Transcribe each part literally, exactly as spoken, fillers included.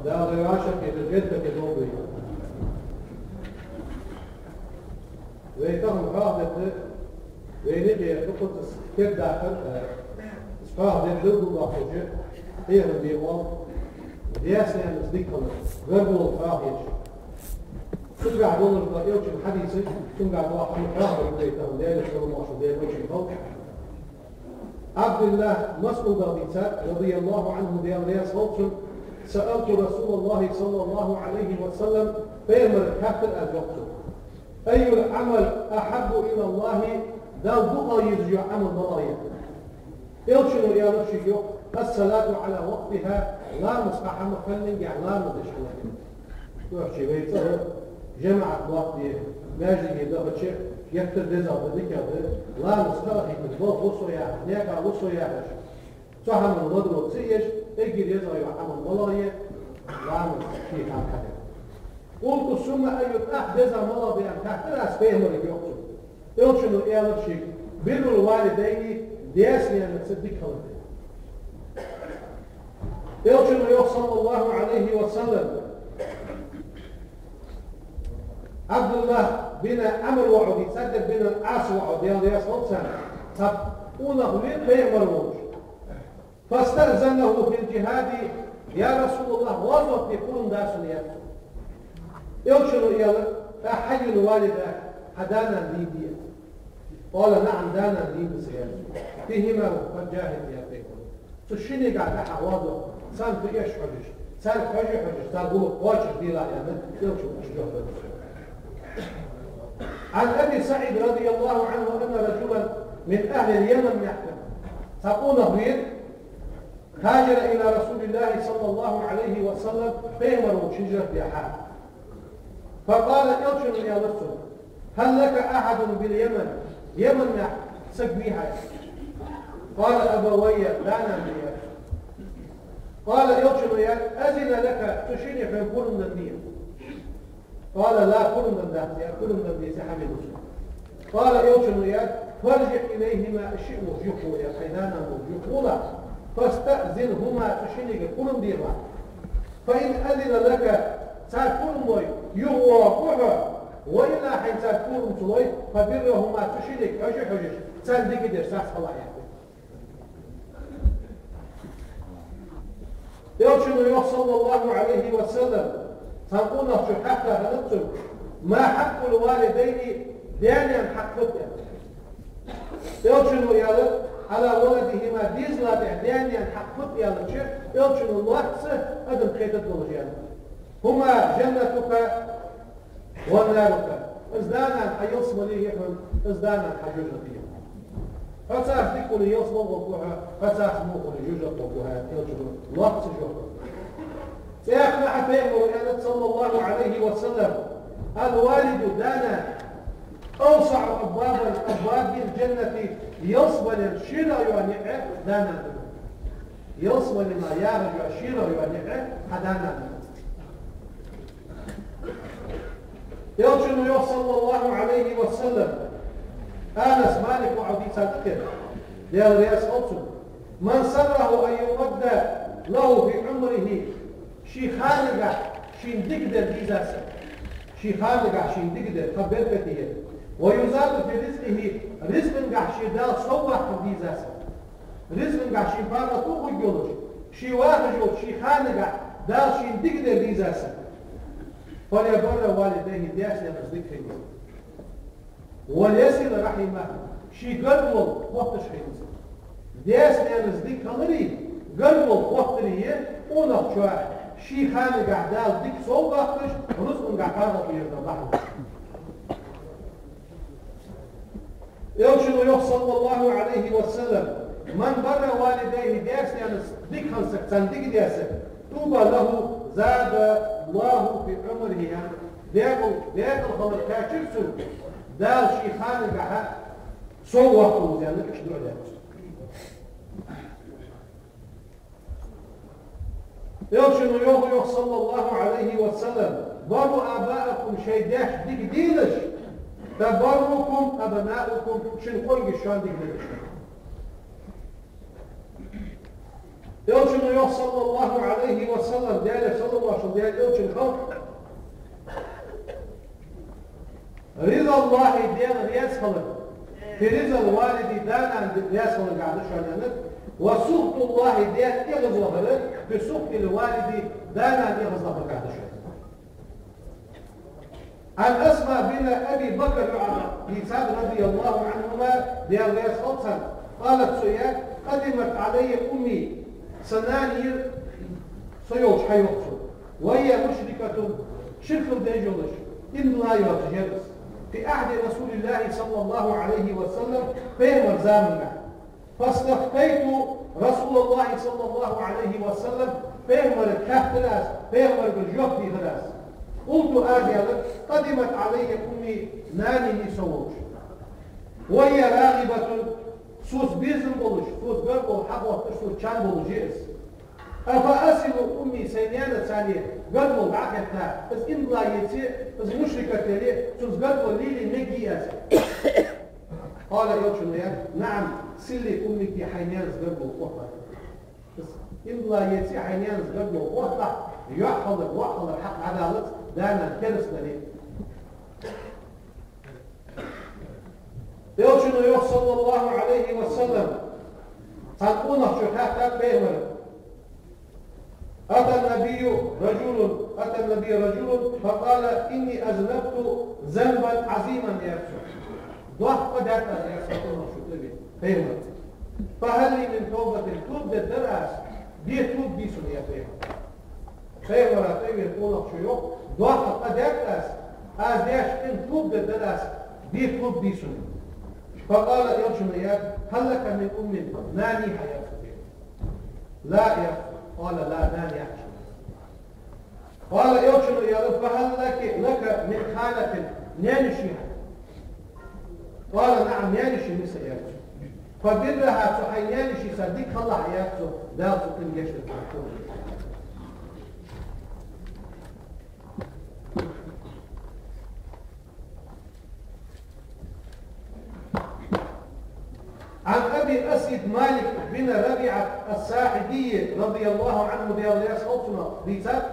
Дала вай вӀашагӀкхетар геттара долда вай. Вай тахан хьоахадергда вайна юкъе дукхаза кердадахар, э, хьоахадергда гулбахача, Ӏехана бекъал, даьца-наьнаца дика хилар, гаргало хьоахаеш. Цунгахь долаш да Элчан хьадисаш, цунгахь дола хӀама хьоахадергда вай тахан, Даьла салам-моаршал Даьла Элчанна хилда. Ӏабдуллахь Масъудах дийцад, رضي الله عنه, Даьла раьза хилва цунна: سألت رسول الله صلى الله عليه وسلم, Пайхамарга хаьттар аз, йоах цо: أي العمل أحب إلى الله, Далла дукха езаш йола Ӏамал малагӀа я? Элчано аьлар шийга, йоах: الصلاة على وقتها, ламаз ха хӀама хиннинге ламаз деш хилар. Нохчий вай цӀагӀа жамаӀат лоаттаде, маьждиге дахача, геттара дезагӀа да, дикагӀа да, ламаз ха а хийтар, балха ва со яхаш, наькъа ва со яхаш, цу хӀаман ладувгӀа ца еш, эггара езагӀа йола Ӏамал малагӀа я? Ламаз ший хана хьадар. قلت: ثم أي, тӀаккха дезагӀа малагӀа да аьнна хаьттар аз Пайхамарга, йоах цо. Элчано аьлар шийга: بر الوالدين, даьца-наьнаца дика хилар. Элчано йоах, صلى الله عليه وسلم, Ӏабдуллахь бин Ӏамр воӀо дийцад, бин Ӏас воӀо, Даьла раьза хилва царна, цхьа къонах венав Пайхамар волча. فاستأذنه في الجهاد, يا رسول الله, гӀазот де пурам да сона, аьлар цо. Элчано аьлар: أحي والداك, хьа да-нана дийна дий? قال: نعم, да-нана дийна да са, аьлар цо. بهما فجاهد, аьлар Пайхамаро. Цу шиннега тӀа хьа гӀазот де, царна тӀаэш хьожаш, царга хьожаш, хьожаш, цар гӀулакх кхоачашдела, аьнна, Элчано иштта жоп деннад. عن أبي سعيد رضي الله عنه أن رجلا من أهل اليمن, яхар, цхьа къонах венав, هاجر إلى رسول الله صلى الله عليه وسلم, Пайхамар волча хӀижрат даь. فقال, Элчано аьлар цунга: هل لك أحد باليمن؟ Йеман мехка саг вий хьа? قال: أبوي, да-нана да, аьлар. قال, Элчано аьлар: أذن لك, цу шинне хьона пурам деннадий? قال: لا, пурам деннадац, аьлар, пурам денна деце хьа мел лу цо. قال, Элчано аьлар: فارجع إليهما, шиъ волча юхавола, аьлар, хьай да-нана волча юхавола, فاستأذنهما, цу шиннега пурам делахь. فإن أذن لك, цар пурам лой, юхавоагӀаргва хьо, وإلا, хьайна цар пурам ца лой, فبرهما, цу шиннега хьожаш, хьожаш, царна дика деш сацахьалахь, аьлар. Элчано йоах, صلى الله عليه وسلم, цхьан къонахчо хаьттад цунга: ما حق الوالدين, даь-наьна хьакъ фуд, аьлар. Элчано аьлар: على ولدهما, дезала тӀа даь-наьна хьакъ фуд, аьлча, Элчано лоацца адам кхетаргдолаш аьлар: هما جنتك ونارك. Из да-нана хьа ялсмале я хьона, из да-нана хьа жожагӀате я хьона. Хьо царца дика хуле, ялсмале гӀоргва хьо, хьо царца во хуле, жожагӀате гӀоргва хьо, аьннад Элчано лоацца жоп. ЦӀаькха а Пайхамаро аьннад, صلى الله عليه وسلم: الوالد, да-нана, أوسع أبواب, أبواب الجنة, ялсмален шера йола ниӀ да-нана да. Ялсмале яхаш йола шера йола ниӀ хьа да-нана да. Элчано йоах, صلى الله عليه وسلم, Анас, Малик воӀо дийцад, Даьла раьза хилва цунна: من سره أن يمد له في عمره, ший ханагахь шийна дика дар деза сага, ший ханагахь шийна дика дар, тха беркате яр, ويزاد في رزقه, рузкъангахь ший Дала сов ваккхар деза сага. Рузкъангахь ший паргӀато хургйолаш, ший вахаш йолча ший ханагахь Дала шийна дика дар деза сага. فليبر والديه, даьца-наьнаца дика хилва из. وليصل رحمه, ший гаргало хотташ хилва из. Даьца-наьнаца дика хилари, гаргало хоттари я къонахчоа ший ханагахь Дала дика сов ваккхаш, рузкъангахь паргӀато яр Дала бахьан. Элчано йоах, صلى الله عليه وسلم: من بر والديه, даьца-наьнаца дика хинна саг, царна дика даь саг, طوبى له زاد الله في عمره, аьнна, декъал, декъала хилар кхаьчар цунна, Дала ший ханагахь сов ваккхалва из, аьнна, иштта дуӀа даьд цо. Элчано йоах, йоах, صلى الله عليه وسلم: بروا آباءكم, шоай даьшта дика делаш, تبركم أبناؤكم, шун къонгаш шоана дика делаш. Элчано Йоах, саллаллахӀу Ӏалайхи ва саллам, Даьла салам-моаршал Даьла элчан халкъ: رضا الله, Даьла раьза хилар, في رضا الوالد, да-нана раьза хиларгахь да шоана, وسخط الله, Даьла эгӀазвахар, في سخط الوالد, да-нана эгӀазвахаргахь да шоана. عن أسماء بنت أبي بكر, дийцад, رضي الله عنهما, Даьла раьза хилва царна, قالت, цо аьлар: قدمت علي أمي, са нана яр со йолча хьайоагӀа цо, وهي مشركة, ширк деш йолаш, иман дилла йоацаш яр из, في عهد رسول الله صلى الله عليه وسلم, пайхамара заманахь. فاستفتيت رسول الله صلى الله عليه وسلم, пайхамарга хаьттар аз, пайхамарга жоп дийхар аз. قلت, аз аьлар: قدمت علي أمي, нана я со волча, وهي راغبة, соца безам болаш, соца гаргало хьахотташ, соца чам болаш я из. أفأصل أمي, сай нана царна гаргало дӀахетта, из иман дилла еце, из мушрикат яле, цунца гаргало лелае мегий аз? قال, элчано аьлар: نعم, صلي أمك, хьай нанас гаргало хотталахь. Из иман дилла еце, хьай нанас гаргало хотталахь, йоӀ хилар, воӀ хилар хьакъ дӀадалац, да-нана кераста дале а. Элчано йоах, саллаллахӀу Ӏалайхи ва саллам, цхьан къонахчо хаьттад пайхамарга: أتى النبي رجل، أتى النبي رجل فقال: إني أذنبت ذنبا عظيما, аьлар цо. Доккха къа даьд аз, аьлар цу къонахчо тӀавена пайхамарга. فهل لي من توبة, тоба дергдар аз, де тоба дий сона, аьлар пайхамара. Пайхамара тӀавена къонахчо йоах: доккха къа даьд аз, аз деш къин тоба дергдар аз, де тоба дий сона. فقال, элчано аьлар: هل لك من أم, нана йий хьа, аьлар цо. لا, аьлар цо. قال: لا, нана яц. قال, элчано аьлар: فهل لك، لك من خالة, наьна-йиша йий хьа? قال: نعم, наьна-йиша я са, аьлар цо. فبرها, цу хьай наьна-йишийца дика хилалахь, аьлар цо, Дала цунна гешт дергда. عن أبي الأسود مالك بن ربيعة الساعدي رضي الله عنه, Даьла раьза хилва цунна, дийцад: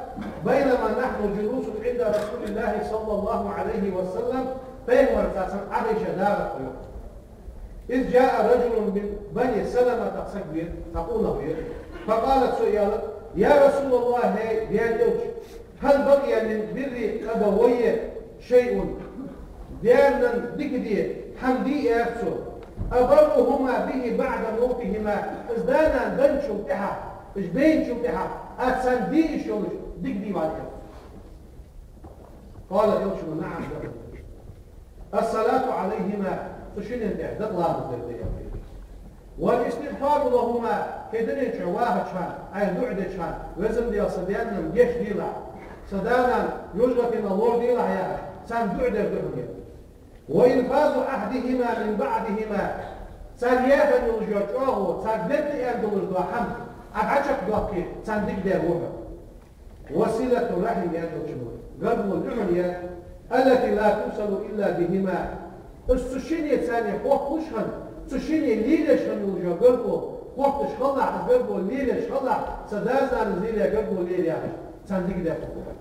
بينما نحن جلوس عند رسول الله صلى الله عليه وسلم, пайхамарца цхьана Ӏохайша дагӀа тхо, йоах. إذ جاء رجل من بني سلمة, цхьа саг вера, цхьа къонах вера. فقال, цо аьлар: يا رسول الله, хӀай Даьла элча, هل بقي من بر أبوي شيء؟ Даь-наьна дика де хӀама дий, аьлар цо, أبرهما به بعد موتهما, уж да-нана денначул тӀехьагӀа, уж байначул тӀехьагӀа, аз царна де йиш йолаш дика дий вай, аьлар цо. قال, элчано: نعم, да. الصلاة عليهما, цу шинна тӀа дакъа ламаз дар да, аьлар. والاستغفار لهما, кхы дунен чу вахача хана, Ӏа дуӀа деча хана: Веза Даьла, са даь-наьна гешт делахь, са да-нана йожагӀатенах лораделахь, яхаш, царна дуӀа дар да хьона, аьлар. وإنفاذ عهدهما من بعدهما, цар яхар йолаш йола чӀоагӀо, цар дергда аьнна долаш дола хӀама Ӏа дӀачакхдоаккхе, царна дика дар ва хьона. وصلة الرحم, аьлар элчано, гаргало луьхьун я, التي لا توصل إلا بهما. Уж цу шинне царна хотталуш хинна, цу шинне лелаеш хинна йолаш йола гаргало хотташ хилалахь, из гаргало лелаеш хилалахь, са дас-нанас лелаяь гаргало лелаяь, царна дика дар ва хьона.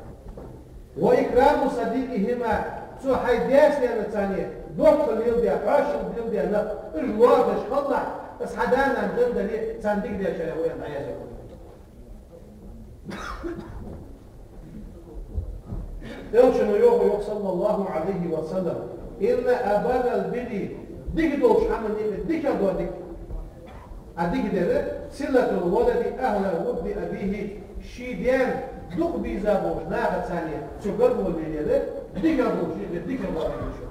وإكرام صديقهما, цу хьай даьца-наьнаца царна доккха леладаь, хьоашалгӀа леладаь нах, уж лорадеш хилалахь, из хьа да-нана денна дале, царна дика дар шариӀато дӀаяздеш да. Элчано йоах, йоах, صلى الله عليه وسلم: إن أبر البر, дика долча хӀаманна юкъе дикагӀа дола дика, Ӏа дика дар, صلة الولد أهل ود أبيه, ший даьна дукха беза болча нахаца цхьана цу гаргало лелаяр дикагӀа долча юкъе дикагӀа дола дика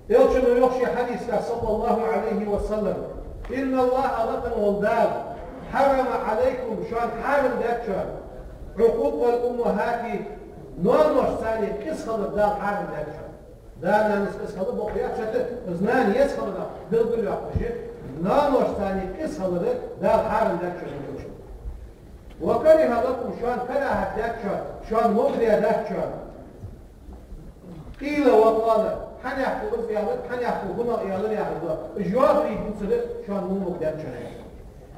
да. Элчано йоах ший хьадиса тӀа, صلى الله عليه وسلم: إن الله, лакха вола Дала, حرم عليكم, шоана хьарам даьд шоана, عقوق الأمهات, ноаношца цхьана къиза хилар Дала хьарам даьд шоана. Да-нанас къиза хилар бокъо яц, цхьатта из нана еза хиларах белгалйоаккхаш я, ноаношца цхьана къиза хилар Дала хьарам даьд шоана, аьлар элчано. وكره لكم, шоана карахӀат даьд шоана, шоана вовзадаьд шоана. قيل وقال, Хьанехко из аьлар, хьанехко хӀана аьлар яхаш да. Уж йоахарий дувцар шоана мунгаг даьд шоана.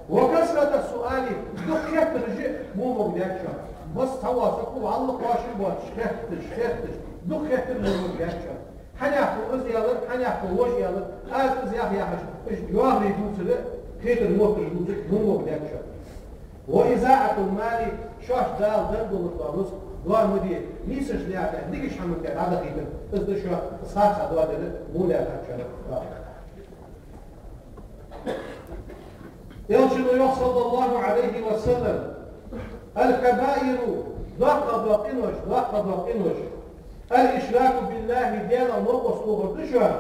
وكثرة السؤال, дукха хеттараш мунгаг даьд шоана. Масса цхьа вола саг валла кхоачаш боацаш, хетташ, хетташ, дукха хеттар мунгаг даьд шоана. Хьанехко из аьлар, хьанехко вож аьлар, аз из ях яхаш, уж йоахарий дувцар, хетар моттараш дувцар мунгаг даьд шоана. وإضاعة المال, шоашта Дала дар долаш дола рузкъ доа ма де, нийсача наькъа тӀа, дикача хӀаман тӀа дӀадахийтар, из да шоана, из харцахьа доадар мунгаг даьд шоана. Элчано йоах, صلى الله عليه وسلم: الكبائر, доккха дола къинош, доккха дола къинош, الإشراك بالله, Даьлах новкъост тохар да шоана,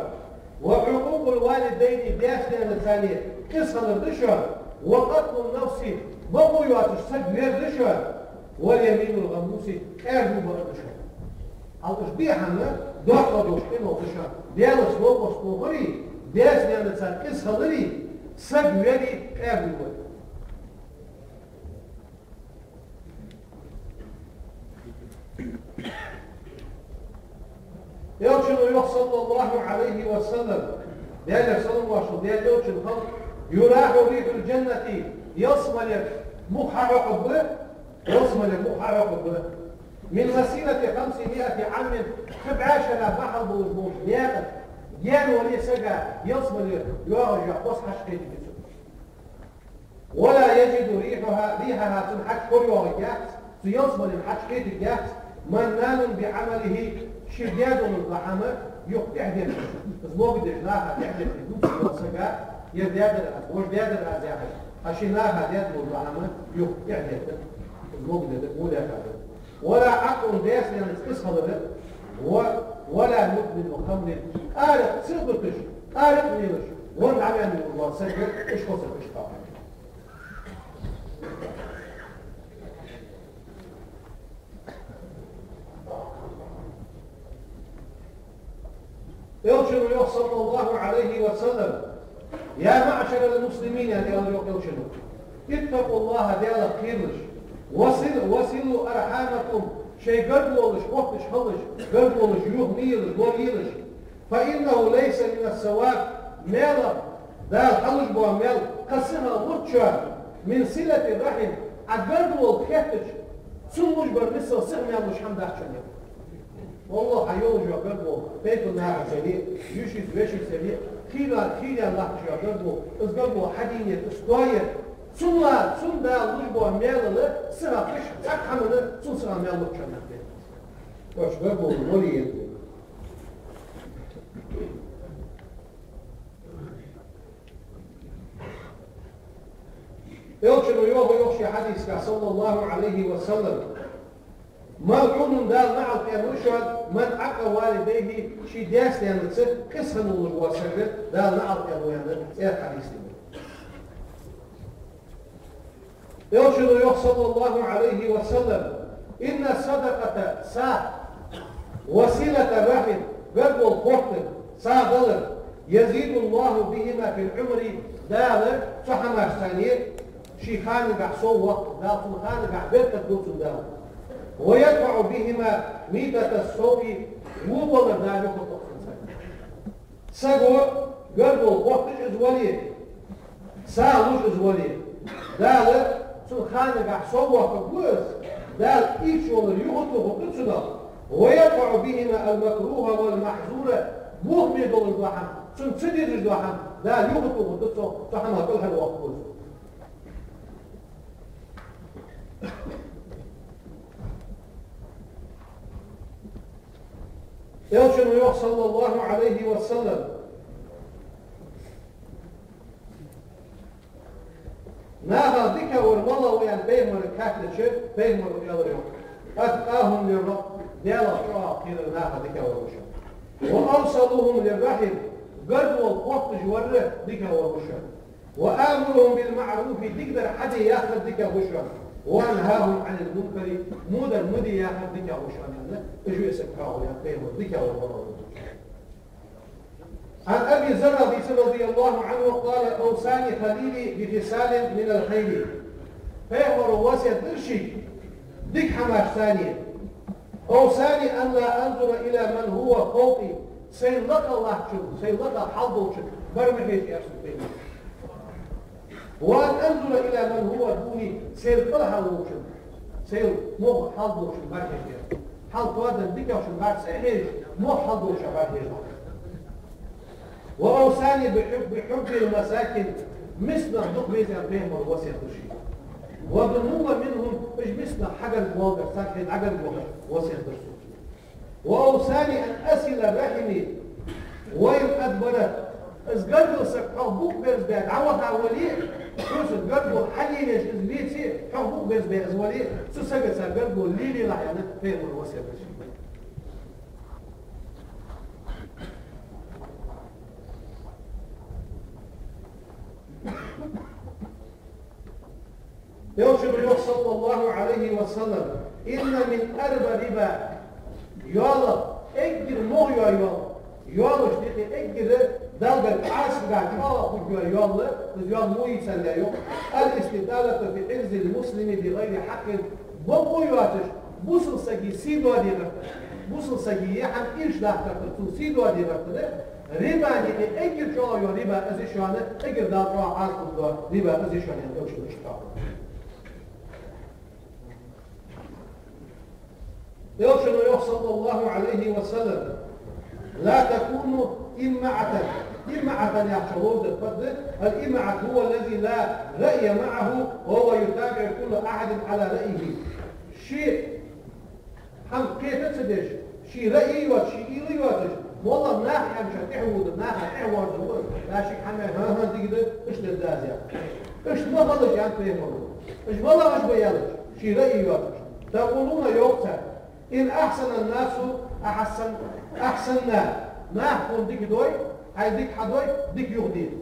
وعقوق الوالدين, даьца-наьнаца кӀезига хилар да шоана, وقتل النفس, бокъо йоацаш саг вер да шоана, واليمين الغموس, къаьрдув бар да шоана. Хьалхаш бехьана доккха долаш къинош да шоана. Даьлаца новкъост тохари, даьца-наьнаца кӀезига хилари, саг вери, къаьрдув вари. Элчано йоах, صلى الله عليه وسلم, Даьлера салам-моаршал хилда Даьла Элчана, يراح ريح الجنة, ялсмалера мух хьахьокхаргба, ялсмалера мух хьахьокхаргба, من مسيرة خمسمائة عام, кхы бӀаь шера бахьал болаш болча наькъа, гаьна вале сага, ялсмалера йоагӀаш йола хоза хьаж кхетаргьяц цунна. ولا يجد ريحها, ريحها, цун хьаж корайоагӀаргьяц, цу ялсмален хьаж кхетаргьяц, منان بعمله, ший даь долаш дола хӀама юха тӀехьадетташ. Из могадеш наха тӀехьадетташ дувцаш вола саг, ер даьдар аз, вож даьдар аз яхаш, а ший наха даь долаш дола хӀама юха тӀехьадетташ. Из могадеш мунгаг даьд. ولا عاق, даьца-наьнаца кӀезига хилар, و-, ولا مدمن خمر, къаракъ ца дуташ, къаракъ лелаш, вон дӀаваьнна вола саг, уж хоза саг, уж хоза. Элчано йоах, صلى الله عليه وسلم: يا معشر المسلمين, аьнна аьлар йоах Элчано, اتقوا الله, Даьлах кхералаш, وصل-, وصلوا أرحامكم, шоай гаргалонаш хотташ хилалаш, гаргалонаш юха ма елаш, лораелаш, فإنه ليس من الثواب, маьлах, Дала хьалуш бола маьл, кхы сиха лургдац шоана, من صلة الرحم, Ӏа гаргало хеттача, цунна луш бар мисал сиха маьл луш хӀама дац шоана. Валлахӏи, хьа йолаш йола гаргало, тайпан нахаца яле, йишийца, вешийца яле, хийра, хийра латташ йола гаргало, из гаргало хьадийнет, из тоаер, цунна, цунна Дала луш бола маьл сиха кхыча цхьаккха хӀаманна, цунна сиха маьл лургдац шоана. Оаш гаргало лорае. Элчано йоах, йоах ший хьадисагахь, صلى الله عليه وسلم: ملعون, Дала наӀалт аьнна ва шоана, من عق والديه, ший даьца-наьнаца кӀезига хинна волаш вола саг, Дала наӀалт аьнна ва аьнна, цӀерах хьадис да. Элчано йоах, صلى الله عليه وسلم: إن الصدقة, сагӀа, وصلة الرحم, гаргало хоттар, сагӀа далар, يزيد الله بهما في العمر, Дала цу хӀамашца ший ханагахь сов воаккх, Дала цун ханагахь беркат ду цун Дала. ويدفع بهما ميتة السوء, во балар Дала юхатоху цунца. Саго гаргало хотташ из вале, сагӀа луш из вале, Дала цун ханагахь сов воаккхаргва из, Дала ийрча валар юхатохаргда цунах, ويدفع بهما المكروه والمحظور, бохаме долаш дола хӀама, цунна ца дезаш дола хӀама, Дала юхатохаргда цо, цу хӀамах кӀалхарвоаккхаргва из. Элчано йоах, صلى الله عليه وسلم: Нахах дикагӀвар малав аьнна, Пайхамарага хаьттача, Пайхамара аьлар йоах: أتقاهم للرب, Даьлах чӀоагӀа кхерар нахах дикагӀвар ва шоана. وأوصلهم للرحم, гаргало хотташ вар дикагӀвар ва шоана. وآمرهم بالمعروف, дикадар хьаде яхар дикагӀа ва шоана. وأنهاهم عن المنكر, во дар ма де яхар дикагӀа ва шоана, аьнна, уж весаг хьоахаву, аьнна, Пайхамара дикагӀвар малав. عن أبي ذر, Абу Зарра, رضي الله عنه, قال: أوصاني خليلي بخصال من الخير. Пайхамара васкет дир шийга дика хӀамашца. أوصاني أن لا أنظر إلى من هو فوقي. Сайна лакха латтачунна, сайна лакха хьал долчунна бӀарга ма хьежа, аьлар цо, пайхамара. وأن أنظر إلى من هو دوني, сайна кӀалхара волчунна, сайна мугӀ хьал долчунна бӀарга хьежа, аьлар цо. Хьал тоаденна дикагӀчунна бӀарга ца хьежа, мугӀ хьал долчунна бӀарга хьежа. وأوصاني بحب، بحب المساكين, мискача наха дукха веза аьнна пайхамара васкет даьд шийга. والدنو منهم, уж миска нах хьагарга валар, царна хье дӀагарга валар васкет даьд цо. وأوصاني أن أصل رحمي وإن أدبرت. Из гаргара саг хьох букъ берзабаь дӀаваха вале а, цо цу гаргара хьалелаеш из веце а, хьох букъ берзабаь из вале а, цу сагаца гаргало лелалахь аьнна пайхамара васкет даьд шийга. Элчано йоах, صلى الله عليه وسلم: إن من أربى الربا, йоалах эггара мугӀа йола йоал, йоалашта юкъе эггара Далла гарга Ӏаса хургйола йоал, из йоал мугӀа я аьлча, йоах: الاستطالة في عرض المسلم بغير حق, бокъо йоацаш бусалба сага сий доаде гӀертар, бусалба сага е хӀама ийрча даха гӀертар, цун сий доаде гӀертар, риба юкъе эггара чӀоагӀа йола риба из я шоана, эггара Далла чӀоагӀа Ӏаса хургдола риба из я шоана, аьнна, Элчано иштта йоах. Элчано йоах, صلى الله عليه وسلم: لا تكونوا إمعة. إمعة яхачох ловзар фуд? الإمعة هو الذي لا رأي معه وهو يتابع كل أحد على رأيه. Ше хӀама кхета ца деш, ший раъй йоацаш, ший уйла йоацаш, моллагӀа наха аьннача тӀехьа вода, наха тӀехьа вода, ва, шийга хӀама, хӀа-хӀа, дика да, иштта дергда аз, яхаш. Иштта ма хилалаш, аьннад пайхамара. Уж малагӀаш ба аьлча, ший раъй йоацаш. تقولون, йоах цар: إن أحسن الناس أحسن، أحسنا. Наха тхона дика дой, хьайна дика хьадой, дика юхадергда.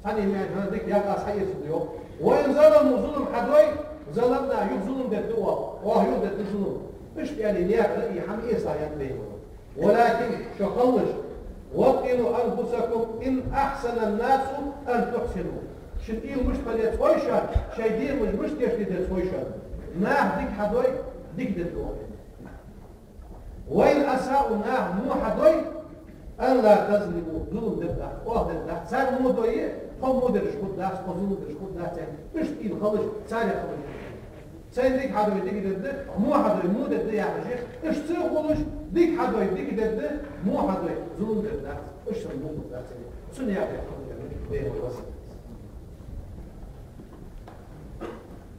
Цхьанне аьнна, хӀа, дика, яхаш аз хьаэцаргда, йоах. وإن ظلموا, зулам хьадой, ظلمنا, юха зулам дергда оаха, оаха юха дергда зулам. Иштта аьнна, наьха раъй хӀама эцалахь, аьннад пайхамара. ولكن, шо хилалаш, وطنوا أنفسكم إن أحسن الناس أن تحسنوا. Шун уйла мишта хила деза хой шоана, шоай дегӀамаш мишта тешде деза хой шоана. Наха дика хьадой, дика дергда оаха. وإن أساءوا, наха во хьадой, أن لا تظلموا, зулам дергдац, оаха дергдац. Цар во дой, тхо во деш хургдац, тхо зулам деш хургдац, аьнна. Иштта уйла хилалаш, царех хилалаш. Сайна дика хьадой, дика дергда, во хьадой, во дергда яхаш, иштта ца хулаш, дика хьадой, дика дергда, во хьадой, зулам дергдац, иштта санна во хургдац, аьнна. Цунна яхар хилалаш, аьнна, пайхамара васкет даьд.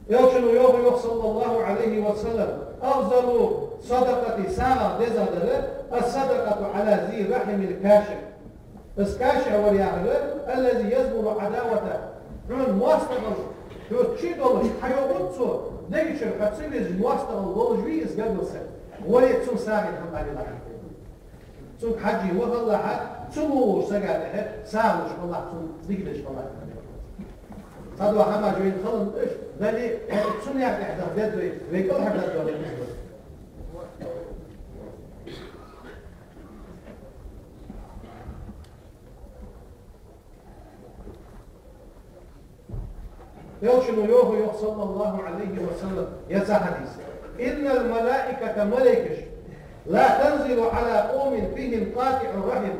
Элчано йоах, йоах, صلى الله عليه وسلم: أفضل الصدقة, сагӀах дезагӀдар, الصدقة على ذي الرحم الكاشح. Из кашихь вар яхар, الذي يضمر عداوته. Хьона моастагӀал, хьоца чудолаш, хьайоагӀа цо, дега чура хьо ца везаш моастагӀал долаш вий из гаргара саг, вале цунна сагӀийна хӀама дӀалелахь. Цунга хьежжа вахалахь, цу мо волча сага тӀехьа сагӀа луш хилалахь, цунна дика деш хилалахь. Цхьадола хӀамаш вайна хиланза уж дале, цу наькъа тӀехьа даха деза вай, вай кӀалхардоалаш деза вай. Элчано йоах, йоах, صلى الله عليه وسلم, я цхьа хьадис: إن الملائكة, малейкаш, لا تنزل على قوم فيهم قاطع رحم.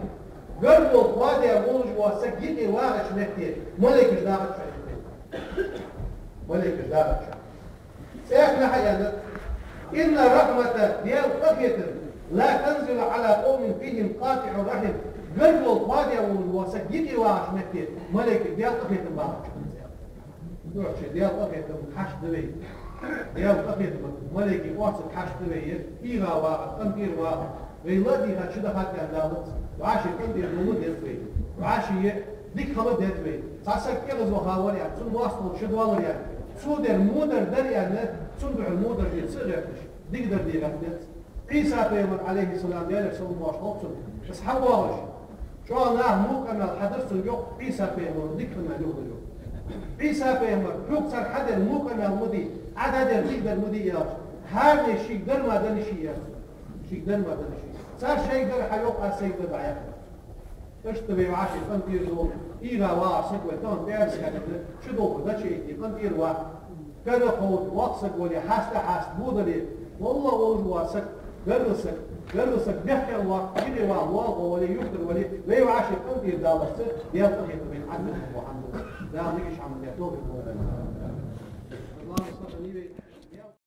Гаргало кхоадаь волаш вола саг юкъе вагӀача метте малейкаш дагӀац шоана. Малейкаш дагӀац шоана. ЦӀаькха а хьааьннад: إن الرحمة, Даьла къахетам, لا تنزل على قوم فيهم قاطع رحم. Гаргало кхоадаь волаш вола саг юкъе вагӀача метте малейкий Даьла къахетам багӀац. Нохчий, Даьла къахетам хьашт да вай. Даьла къахетам, малейкий оццул хьашт да вай. ИгӀа вагӀа, къинтӀера вагӀа. Вай ладийгӀа чудахад аьнна далац. ВӀаший къинтӀера дола деза вай. ВӀаший дика хила деза вай. Цхьа саг кӀезига ваха вар аьнна, цунна моастагӀал чудоалар аьнна, цо дер мудар дар аьнна, цунна духьал мудар де ца гӀерташ, дикадар де гӀертац. Ӏийса пайхамар, عليه السلام, Даьлера салам-моаршал хилда цунна, из хьавоагӀаш, чӀоагӀа наха во къамаьл хьадир цунга, йоах, Ӏийса пайхамара дика къамаьл юхадир, йоах. Ӏийса пайхамар, хьога цар хьадер во къамаьл ма дий, Ӏа дӀадер дикадар ма дий, аьлча, хӀаране шийга дар ма даннад ше, аьлар цо. Шийга дар ма даннад ше. Цар шоайга дар хьа, йоах, аз сайга дар дӀаяхар. Иштта вай вӀаший къинтӀера дола, игӀа вагӀа саг вай, тахан пӀаьраска хьадаьд, чудолхар дӀачуэттий, къинтӀера вагӀа. Кара ховда, воккха саг вале, хьаста-хьаста во дале, валлахӀи, волаш вола саг, Гаргара саг, гаргара саг мехках ваха, йиӀиг ваха, лоалахо вале, юхтара вале, вай вӀаший къинтӀера даларца, Даьла къахетам бе, Ӏадда хӀама хьанду. Дала дикача хӀаман тӀа товфикъ лолда. اللهم صل على